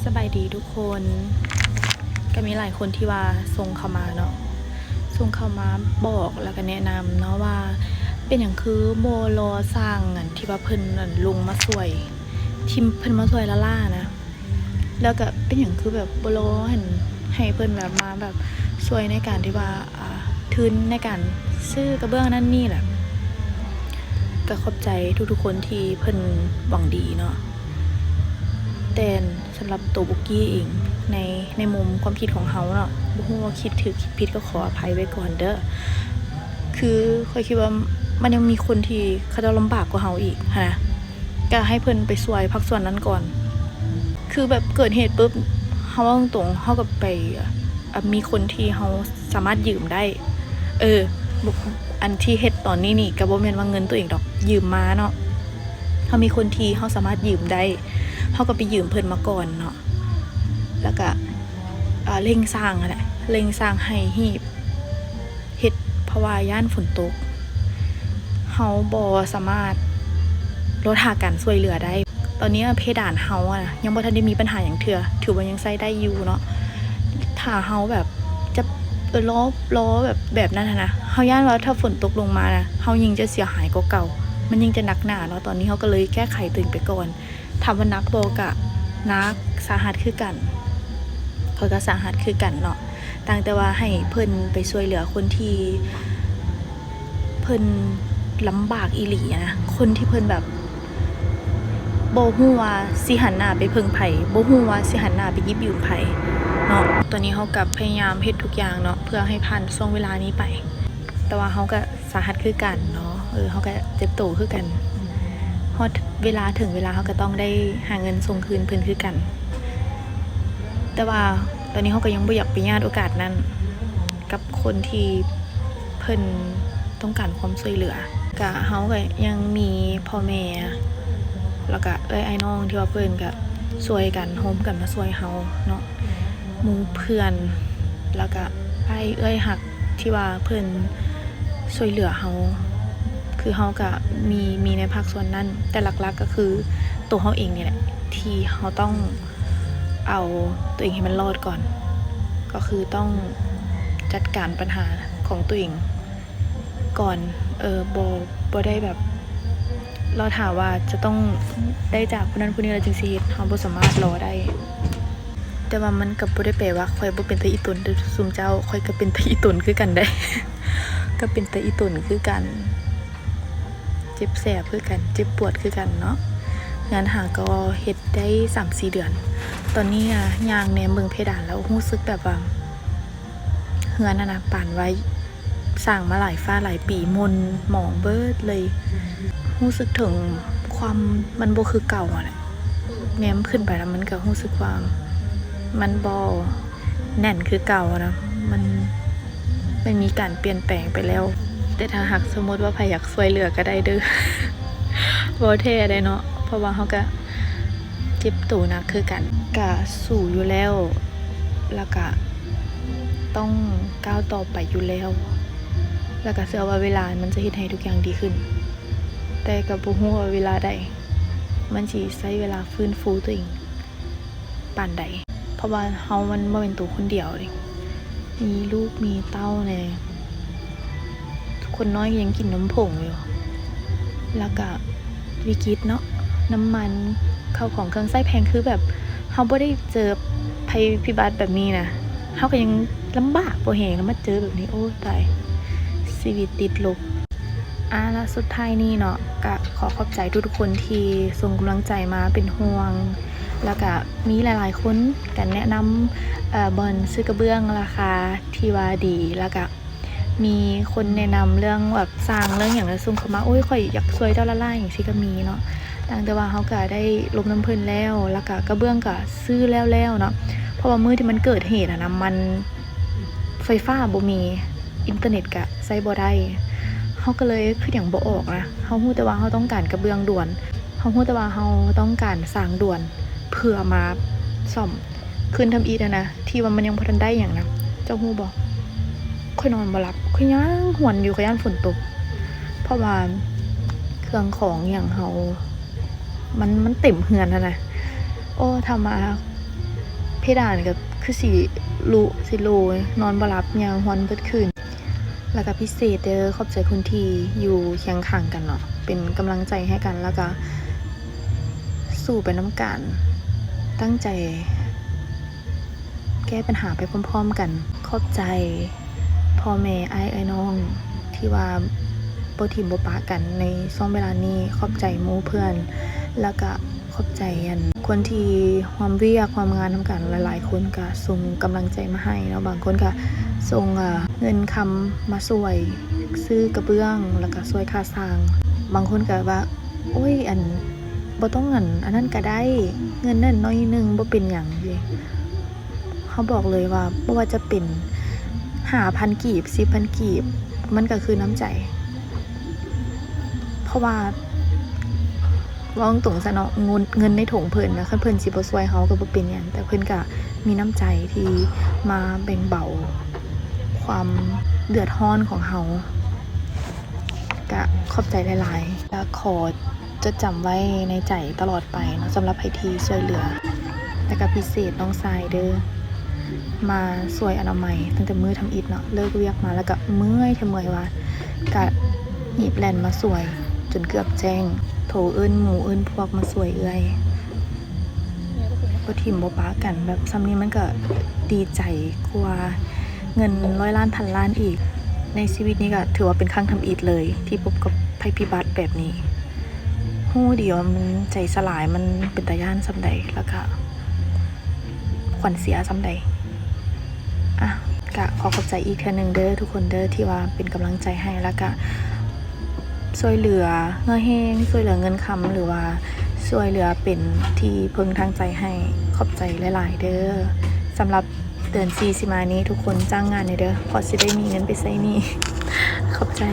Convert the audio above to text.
ສະບາຍດີທຸກຄົນ. ກໍມີຫຼາຍຄົນທີ່ວ່າສົ່ງເຂົ້າມາເນາະ, ສົ່ງເຂົ້າມາບອກ ແລ້ວກໍແນະນຳເນາະວ່າ ເປັນຫຍັງຄືບໍ່ລໍສ້າງອັນທີ່ວ່າເພິ່ນອັນລົງມາຊ່ວຍ ທີ່ເພິ່ນມາຊ່ວຍລ້າໆນະ. ແລ້ວກໍເປັນຫຍັງຄືແບບບໍ່ລໍຫັ້ນ ໃຫ້ເພິ່ນແບບມາແບບຊ່ວຍໃນການທີ່ວ່າ ອ່າ ທຶນໃນການຊື້ກະເບື້ອງນັ້ນນີ້ແຫຼະ. ກໍຂອບໃຈທຸກໆຄົນທີ່ເພິ່ນຫວັງດີເນາະ, ແຕ່ສຳລັບໂຕບຸກກີ້ເອງ ໃນ ໃນມຸມຄວາມຄິດຂອງເຮົາເນາະ, ບໍ່ຮູ້ວ່າຄິດຖືກຄິດຜິດ ກໍຂໍອະໄພໄວ້ກ່ອນເດີ້. ຄືຂ້ອຍຄິດວ່າມັນຍັງມີຄົນທີ່ເຂົາເຈົ້າລຳບາກກວ່າເຮົາອີກຫັ້ນນະ. ກໍໃຫ້ເພິ່ນໄປຊ່ວຍພາກສ່ວນນັ້ນກ່ອນ. ຄືແບບເກີດເຫດປຶບ ເຮົາເວົ້າຕົງໆ ເຮົາກໍໄປ ອາ ມີຄົນທີ່ເຮົາສາມາດຢືມໄດ້. ເອີ ບໍ່ ອັນທີ່ເຮັດຕອນນີ້ນີ້ ກໍບໍ່ແມ່ນວ່າເງິນຕົວເອງດອກ, ຢືມມາເນາະ. ເຮົາມີຄົນທີ່ເຮົາສາມາດຢືມໄດ້ ເຮົາກໍໄປຢືມເພິ່ນມາກ່ອນເນາະ. ແລ້ວກໍ ອາ ເລັ່ງສ້າງຫັ້ນແຫຼະ, ເລັ່ງສ້າງໃຫ້ຮີບ ເຮັດ ເພາະວ່າຢ້ານຝົນຕົກ ເຮົາບໍ່ສາມາດລໍຖ້າການຊ່ວຍເຫຼືອໄດ້. ຕອນນີ້ເພດານເຮົາອະນະ ຍັງບໍ່ທັນໄດ້ມີບັນຫາຫຍັງເທື່ອ, ຖືວ່າຍັງໃຊ້ໄດ້ຢູ່ເນາະ. ຖ້າເຮົາແບບຈະ ເອີ ລໍ ລໍແບບ ແບບນັ້ນຫັ້ນນະ, ເຮົາຢ້ານວ່າຖ້າຝົນຕົກລົງມານະ ເຮົາຍິ່ງຈະເສຍຫາຍກວ່າເກົ່າ, ມັນຍິ່ງຈະໜັກໜາເນາະ. ຕອນນີ້ເຮົາກໍເລີຍແກ້ໄຂຕົວເອງໄປກ່ອນ. ຖາມວ່າໜັກບໍ່? ກະໜັກ, ສາຫັດຄືກັນ, ຂ້ອຍກໍສາຫັດຄືກັນເນາະ. ຕ່າງແຕ່ວ່າໃຫ້ເພິ່ນໄປຊ່ວຍເຫຼືອຄົນທີ່ເພິ່ນລຳບາກອີ່ຫຼີນະ, ຄົນທີ່ເພິ່ນແບບບໍ່ຮູ້ວ່າຊິຫັນໜ້າໄປເພິ່ງໃຜ, ບໍ່ຮູ້ວ່າຊິຫັນໜ້າໄປຫຍິບຢືມໃຜເນາະ. ຕອນນີ້ເຮົາກໍພະຍາຍາມເຮັດທຸກຢ່າງເນາະ ເພື່ອໃຫ້ຜ່ານຊ່ວງເວລານີ້ໄປ, ແຕ່ວ່າເຮົາກໍ ສາຫັດຄືກັນເນາະ, ເອີ ເຮົາກໍເຈັບໂຕຄືກັນ. ຮອດເວລາ ເຖິງເວລາເຮົາກໍຕ້ອງໄດ້ຫາເງິນສົ່ງຄືນເພິ່ນຄືກັນ. ແຕ່ວ່າຕອນນີ້ເຮົາກໍຍັງບໍ່ຢາກໄປຍາດໂອກາດນັ້ນກັບຄົນທີ່ເພິ່ນຕ້ອງການຄວາມຊ່ວຍເຫຼືອ. ກະເຮົາກໍຍັງມີພໍ່ແມ່ ແລ້ວກະເອື້ອຍອ້າຍນ້ອງທີ່ວ່າເພິ່ນກະຊ່ວຍກັນ ໂຮມກັນມາຊ່ວຍເຮົາເນາະ. ໝູ່ເພື່ອນ ແລ້ວກະອ້າຍເອື້ອຍຮັກທີ່ວ່າເພິ່ນຊ່ວຍເຫຼືອເຮົາ, ຄືເຮົາກະມີ ມີໃນພາກສ່ວນນັ້ນ, ແຕ່ຫຼັກໆກໍຄືໂຕເຮົາເອງນີ້ແຫຼະ ທີ່ເຮົາຕ້ອງເອົາໂຕເອງໃຫ້ມັນລອດກ່ອນ, ກໍຄືຕ້ອງຈັດການບັນຫາຂອງໂຕເອງ ກ່ອນ ເອີ ບໍ່ ບໍ່ໄດ້ແບບລໍຖ້າວ່າຈະຕ້ອງໄດ້ຈາກຜູ້ນັ້ນຜູ້ນີ້ແລ້ວຈຶ່ງຊິເຮັດ, ເຮົາບໍ່ສາມາດລໍໄດ້. ແຕ່ວ່າມັນກໍບໍ່ໄດ້ແປວ່າຂ້ອຍບໍ່ເປັນຕາອີ່ຕົນເດີ້ຊຸມເຈົ້າ, ຂ້ອຍກໍເປັນຕາອີ່ຕົນຄືກັນເດ້, ກໍເປັນຕາອີ່ຕົນຄືກັນ, ເຈັບແສບຄືກັນ, ເຈັບປວດຄືກັນເນາະ. ງານຫາກໍເຮັດໄດ້ສາມສີ່ເດືອນ, ຕອນນີ້ອະ ຍ່າງແນມເບິ່ງເພດານແລ້ວຮູ້ສຶກແບບວ່າ ເຮືອນຫັ້ນນະ ປານວ່າສ້າງມາຫຼາຍຟ້າຫຼາຍປີ ໝົ່ນໝອງເບິດເລີຍ. ຮູ້ສຶກເຖິງຄວາມມັນບໍ່ຄືເກົ່າຫັ້ນແຫຼະ, ແນມຂຶ້ນໄປແລ້ວມັນກໍຮູ້ສຶກວ່າມັນບໍ່ແໜ້ນຄືເກົ່ານະ, ມັນ ມັນມີການປ່ຽນແປງໄປແລ້ວ. ແຕ່ຖ້າຫາກສົມມຸດວ່າໃຜຢາກຊ່ວຍເຫຼືອກໍໄດ້ເດີ້, ເວົ້າແທ້ໄດ໋ເນາະ, ເພາະວ່າເຮົາກໍ ເຈັບໂຕໜັກຄືກັນ, ກະສູ້ຢູ່ແລ້ວ ແລ້ວກະຕ້ອງກ້າວຕໍ່ໄປຢູ່ແລ້ວ, ແລ້ວກະເຊື່ອວ່າເວລາມັນຈະເຮັດໃຫ້ທຸກຢ່າງດີຂຶ້ນ, ແຕ່ກະບໍ່ຮູ້ວ່າເວລາໃດ ມັນຊິໃຊ້ເວລາຟື້ນຟູຕົວເອງປານໃດ, ເພາະວ່າເຮົາມັນບໍ່ແມ່ນໂຕຄົນດຽວເດ້. ມີລູກມີເຕົ້າແດ່, ຄົນນ້ອຍກໍຍັງກິນນມຜົງຢູ່, ແລ້ວກະວິກິດເນາະ, ນ້ຳມັນ, ເຂົ້າຂອງເຄື່ອງໃຊ້ແພງ, ຄືແບບເຮົາບໍ່ໄດ້ເຈີໄພພິບັດແບບນີ້ນະ, ເຮົາກໍຍັງລຳບາກພໍແຮງ, ແລ້ວມາເຈີແບບນີ້, ໂອ້ ຕາຍ, ຊີວິດຕິດລົບ. ອາ ແລ້ວສຸດທ້າຍນີ້ເນາະ ກະຂໍຂອບໃຈທຸກໆຄົນທີ່ສົ່ງກຳລັງໃຈມາເປັນຫ່ວງ, ແລ້ວກະມີຫຼາຍໆຄົນກະແນະນຳ ເອີ ບ່ອນຊື້ກະເບື້ອງລາຄາທີ່ວ່າດີ, ແລ້ວກະມີຄົນແນະນຳເລື່ອງແບບສ້າງເລື່ອງຫຍັງ ແລ້ວສົ່ງເຂົ້າມາ, ໂອ້ຍ ຂ້ອຍຢາກຊ່ວຍເຈົ້າຫຼາຍໆ ຈັ່ງຊີ້ກະມີເນາະ. ຕ່າງແຕ່ວ່າເຮົາກະໄດ້ລົມນຳເພິ່ນແລ້ວ, ແລ້ວກະກະເບື້ອງກະຊື້ແລ້ວໆເນາະ, ເພາະວ່າມື້ທີ່ມັນເກີດເຫດຫັ້ນນະ ມັນ ໄຟຟ້າບໍ່ມີ, ອິນເຕີເນັດກະໃຊ້ບໍ່ໄດ້, ເຮົາກໍເລີຍຄິດຫຍັງບໍ່ອອກນະ. ເຮົາຮູ້ແຕ່ວ່າເຮົາຕ້ອງການກະເບື້ອງດ່ວນ, ເຮົາຮູ້ແຕ່ວ່າເຮົາຕ້ອງການສ້າງດ່ວນ ເພື່ອມາສ້ອມຄືນທຳອິດຫັ້ນນະ, ທີ່ວ່າມັນຍັງບໍ່ທັນໄດ້ຫຍັງນະ. ເຈົ້າຮູ້ບໍ່? ຂ້ອຍນອນບໍ່ຫຼັບ, ຂ້ອຍຍັງຫວນຢູ່, ຂ້ອຍຢ້ານຝົນຕົກ, ເພາະວ່າເຄື່ອງຂອງຫຍັງເຮົາ ມັນ ມັນເຕັມເຮືອນຫັ້ນນະ. ໂອ້ ຖ້າມາ ເພດານກໍຄືຊິລຸ ຊິໂລ ນອນບໍ່ຫຼັບ ຍ່າງຮອນເບິດຄືນ. ແລ້ວກໍພິເສດເດີ ຂອບໃຈຄົນທີ່ຢູ່ຄຽງຂ້າງກັນເນາະ ເປັນກຳລັງໃຈໃຫ້ກັນ ແລ້ວກໍສູ້ໄປນຳກັນ ຕັ້ງໃຈແກ້ບັນຫາໄປພ້ອມໆກັນ. ຂອບໃຈພໍ່ແມ່ອ້າຍເອື້ອຍນ້ອງ ທີ່ວ່າບໍ່ຖິ້ມບໍ່ປະກັນໃນຊ່ວງເວລານີ້. ຂອບໃຈໝູ່ເພື່ອນ ແລ້ວກະຂອບໃຈອັນຄົນທີ່ຮ່ວມວຽກຮ່ວມງານນຳກັນ. ຫຼາຍໆຄົນກະສົ່ງກຳລັງໃຈມາໃຫ້ເນາະ ບາງຄົນກະສົ່ງ ເອີ ເງິນຄຳມາຊ່ວຍຊື້ກະເບື້ອງ ແລ້ວກະຊ່ວຍຄ່າສ້າງ. ບາງຄົນກະວ່າ ໂອ້ຍ ອັນ ບໍ່ຕ້ອງອັນ ອັນນັ້ນກະໄດ້ ເງິນນັ້ນໜ້ອຍໜຶ່ງ ບໍ່ເປັນຫຍັງ. ເຮົາບອກເລີຍວ່າ ບໍ່ວ່າຈະເປັນຫ້າພັນກີບ ສິບພັນກີບ ມັນກໍຄືນ້ຳໃຈ. ເພາະວ່າເວົ້າຕົງໆຊະເນາະ ເງິນ ເງິນໃນຖົງເພິ່ນນະ ຄັນເພິ່ນຊິບໍ່ຊ່ວຍເຮົາກໍບໍ່ເປັນຫຍັງ ແຕ່ເພິ່ນກະມີນ້ຳໃຈທີ່ມາແບ່ງເບົາຄວາມເດືອດຮ້ອນຂອງເຮົາ. ກະຂອບໃຈຫຼາຍໆ ແລະ ຂໍຈົດຈຳໄວ້ໃນໃຈຕະຫຼອດໄປເນາະ ສຳລັບໃຜທີ່ຊ່ວຍເຫຼືອ. ແລະ ກະພິເສດນ້ອງຊາຍເດີ ມາຊ່ວຍອະນາໄມຕັ້ງແຕ່ມື້ທຳອິດເນາະ ເລີກວຽກມາແລ້ວກະເມື່ອຍແທ້ເມື່ອຍວ່າ ກະຮີບແລ່ນມາຊ່ວຍຈົນເກືອບແຈ້ງ ໂທເອີ້ນໝູ່ເອີ້ນພວກມາຊ່ວຍເອື້ອຍ. ບໍ່ຖິ້ມບໍ່ປະກັນ ແບບຊ່ຳນີ້ມັນກະດີໃຈກວ່າເງິນຮ້ອຍລ້ານພັນລ້ານອີກ. ໃນຊີວິດນີ້ກະຖືວ່າເປັນຄັ້ງທຳອິດເລີຍ ທີ່ພົບກັບໄພພິບັດແບບນີ້. ຮູ້ດີວ່າມັນໃຈສະຫຼາຍ ມັນເປັນຕາຢ້ານຊ່ຳໃດ ແລ້ວກະຂວັນເສຍຊ່ຳໃດ. ອ່ະ ກະຂໍຂອບໃຈອີກເທື່ອໜຶ່ງເດີທຸກຄົນເດີ ທີ່ວ່າເປັນກຳລັງໃຈໃຫ້ ແລ້ວກະ ຊ່ວຍເຫຼືອເຫື່ອແຮງ ຊ່ວຍເຫຼືອເງິນຄຳ ຫຼືວ່າຊ່ວຍເຫຼືອເປັນທີ່ເພິ່ງທາງໃຈໃຫ້. ຂອບໃຈຫຼາຍໆເດີ. ສຳລັບເດືອນສີ່ຊິມານີ້ ທຸກຄົນຈ້າງງານແດ່ເດີ ເພາະຊິໄດ້ມີເງິນໄປໃຊ້ໜີ້. ຂອບໃຈ.